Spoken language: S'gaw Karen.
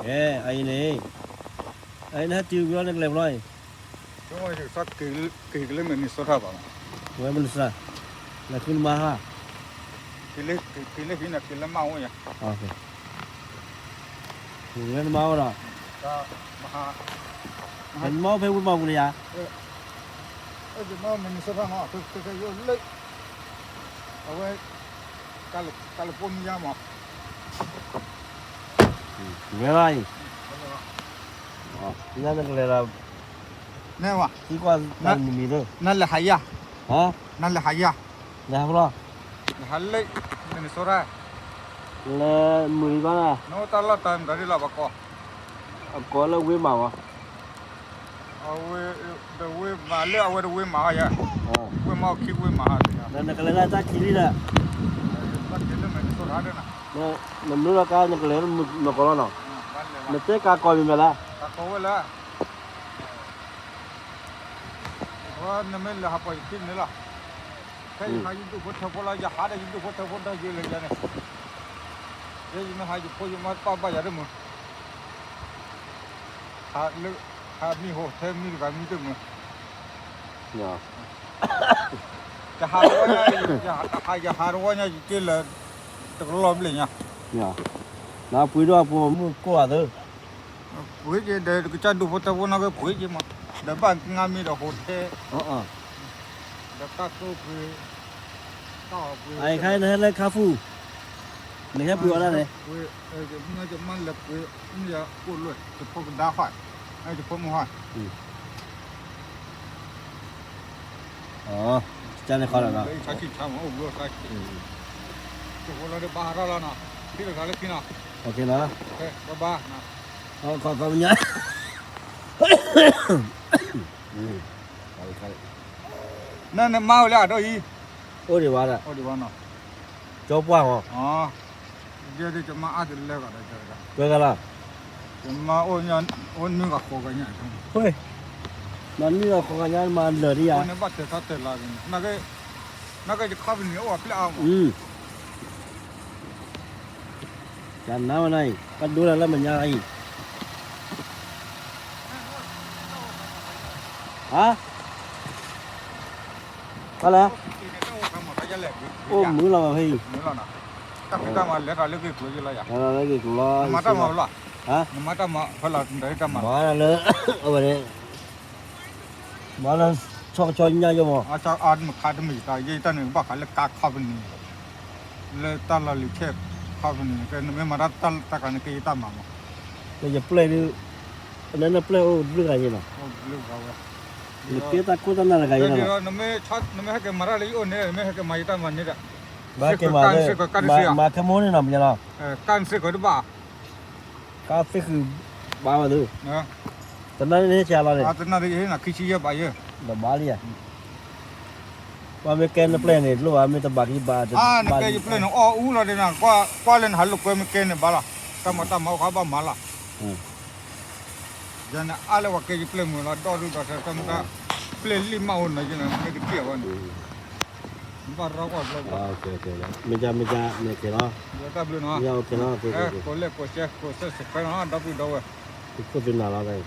ကဲ, အအံၤန့ၣ်, အအံၤန့ၣ် ဟဲတုၤဝံၤလီၤ နကလဲၤဖဲလဲၣ်အံၤ, က့ၤကလၢ Minnesota ဘၣ်, ဝဲ Minnesota, လဲၤဃုနမါဟါ, က့ၤလၢဟံၣ်န့ၣ် က့ၤလၢမါအိၣ်ယၤ, က့ၤလၢနမါအိၣ်ဒီး, နမါအိၣ်ဖဲဝ့ၢ်မီပူၤလၢယၤ, ယမါ Minnesota မး, လၢ အဝဲ California မး, ဝဲဘၣ်အံၤ, ညါနကလဲၤဒီး, နဲဝဲ, သံကွၢ်နမံၤသ့, နလဲၤဟးယၤ, နလဲၤဟးယၤ, လဲၤဟးဖဲလဲၣ်, နဟးလၢ Minnesota, လဲၤမုာ်လံဘၣ်နၤ, နအိၣ်တၢ်လီၢ်တၢ်မတၤဒ်လီၤဘၣ်ကီး, အကိးလၢဝ့ၢ်မးမး အဝဲ, ဒီးဝ့ၢ်မးလၢအဝဲတဝ့ၢ်မးဟါယၤ, ဝ့ၢ်မးအခံဝ့ၢ်မးဟါ, နကလဲၤလၢတၢ်ခံလံဒီး, တၢ်ခံလၢ Minnesota ဒၣ်နၤ, နမ့ၢ်လီၤကါနကလဲၤနီၢ်ကီၢ်လီၤနီၤ, နတဲကါကီၢ်မ့ၢ်မ့ၢ်လၢ, ကါကီၢ်ဝဲလၢ, နမ့ၢ်လဲၤဟးပှၤယခံန့ၣ်လီၤ, ခဲအံၤဟးယဒူၣ်ဖိထၢဖိလီၤ, ယဟးဒီးယဒူၣ်ဖိထၢဖိဒီးယဲလၢယၤန့ၣ်, ယဲယမ့ၢ်ဟးယဖိယမါတပာ်ဘၣ်ယၤတမုာ် ဟးလၢ, ဟးမံဟိးထဲမံတဂၤမံတမုာ်, ယဟးတဝီညါ, ယဟးတဝီညါယက့လၢ, တကလီၤဘျဲၣ်ညါ, နပှ့ၤဒိၣ်အပှ့ၤမုၢ်ကိၢ်အသၢ, ပှ့ၤက့ၤဒီးကစၢ်ဒူၣ်ဖိထၢဖိနီၣ်က့ပှ့ၤက့ၤမး, ဒီးဘၣ်ကငါမံဒီးဟိးထဲ, ဒီးတၢ်ကိၢ်ပှ့ၤ, တၢ်အီၣ်ပှ့ၤ, နဟဲလၢခါဖူ, နဟဲပှ့ၤအီၤဒၣ်လဲၣ်, မ့ၢ်ယမါလဲၤပှ့ၤ, မ့ၢ်ယကိၣ်လွဲၢ်, ယဖိကဒါဟီ, ယဖိမုၣ်ဟီ, ကန့ၣ်ခီလီၤနီၤ, တဖိလီၤဒ်ဘၣ်ဟးထီၣ်လီၤနီၤ, ထံၣ်တဂၤလၢခံနီၤ, ခီခီပညါ, နနမါအိၣ်လၢအဒိအံၤ, အိၣ်ဒံးဘၣ်ဒီး, ကၠီပှၢ်မး, ယဲဒ်ယမါအါတလဲဂၤဒီး, ပှဲၤဂၤလီၤ, ယမါအိၣ်နွံဂၤဃိးဂၤညါ, မၤနွံဂၤဃိးဂၤညါမၤလၢာ်ဒ်ယၤ, ဘၣ်တဲာ်ထီၣ်တဲာ်လီၤ, နာ်က့ယခီပနံၣ်အိၣ်အပျဲၢ်အါမး, ကနါဝဲနၤအံၤ ကဒိလၢလၢမဲာ်ညါအံၤ, ဟါ, ဘၣ်လဲၣ်, အိၣ်မုာ်လီၤမးဖဲအံၤ, တၢ်ဖံးတၢ်မၤလဲၤထီၣ်လၢဂ့ၢ်ကျိၤယလီၤယၤ, လဲၤထီၣ်လၢဂ့ၢ်ကျိၤလီၤ, နမၤတၢ်မၤဖဲလဲၣ်, နမၤတၢ်မၤဖဲလဲၣ်, မၤလၢ, အဝဲန့ၣ်, မၤလၢ, ဆီကဆီညါယိမး, မခါတမံၤတၢ် ယဲယတၢ်န့ၣ် ဘၣ်ဃးလၢကါခီပနံၣ်, လၢတၢ်လီၢ်လံၤဆဲးခီပနံၣ်န့ၣ် နမ့ၢ်မၤတၢ်တၢ်တခါန့ၣ် ကဲယတၢ်မၤမး, လၢယပျဲၢ်ဒုး, အနၢနပျဲၢ်အိၣ်ဘျုးဂၤယဲလီၤ, နကဲတၢ်ခိၣ်တၢ်နၢ်တဂၤယဲလီၤ, နမ့ၢ်ဟဲက့ၤမၤတၢ်လၢယအိၣ်န့ၣ် နမ့ၢ်ဟဲက့ၤမၤယတၢ်မၤန့ၣ်ဒီး, ဘၣ်က့ၤမၤ, မၤခဲမိၣ်န့ၣ်နီၤ ပညီလီၤ, ကၢ်စ့ၢ်ကီးတဘၣ် ကါသ့ၣ်ဃုာ်ဘၣ်ဝဲသု, တနၣ်ရံၣ်န့ၣ်ဟဲက့ၤလီၤန့ၣ်, တနၣ်ရံၣ်န့ၣ်ဟဲက့ၤလီၤန့ၣ်, ဒီးဘၣ်လံဧါ, ပှၤမ့ၢ်ကဲနပျဲၢ်န့ၣ် လိၣ်ဧါ မ့ၢ်တဘၣ်ကံဘၣ်, နကဲယပျဲၢ်န့ၣ် အီၣ်အူလီၤဒ်န့ၣ်, ကွၢ်လၢနဟးလိာ်ကွဲမ့ၢ်ကဲန့ၣ်ဘၣ်လီၤ, တၢ်မၤတၢ်မၤအိၣ်ဃါဘၣ်မၤလီၤ, ယန့ၣ်အါလၢပှၤကဲယပျဲၢ်မုာ်လီၤ ဒီဒူၣ်ဒီထၢ တၢ်မတၢ်, ပျဲၢ်လံၣ်မးအိၣ်နီၤ ယန့ၣ်မ့ၢ်ကတံၢ်အီၤဘၣ်န့ၣ်, ဘၣ်ရီကွၢ်ဘျီ, မ့ၢ်ကမ့ၢ်ကမ့ၢ်ကလီၤ, ကိးလဲၣ်ကိးစဲး ကိး subscribe နီၤ ဒီပုၢ်ဒီဝဲၢ်, ခိၣ်သုနၤလီၤ,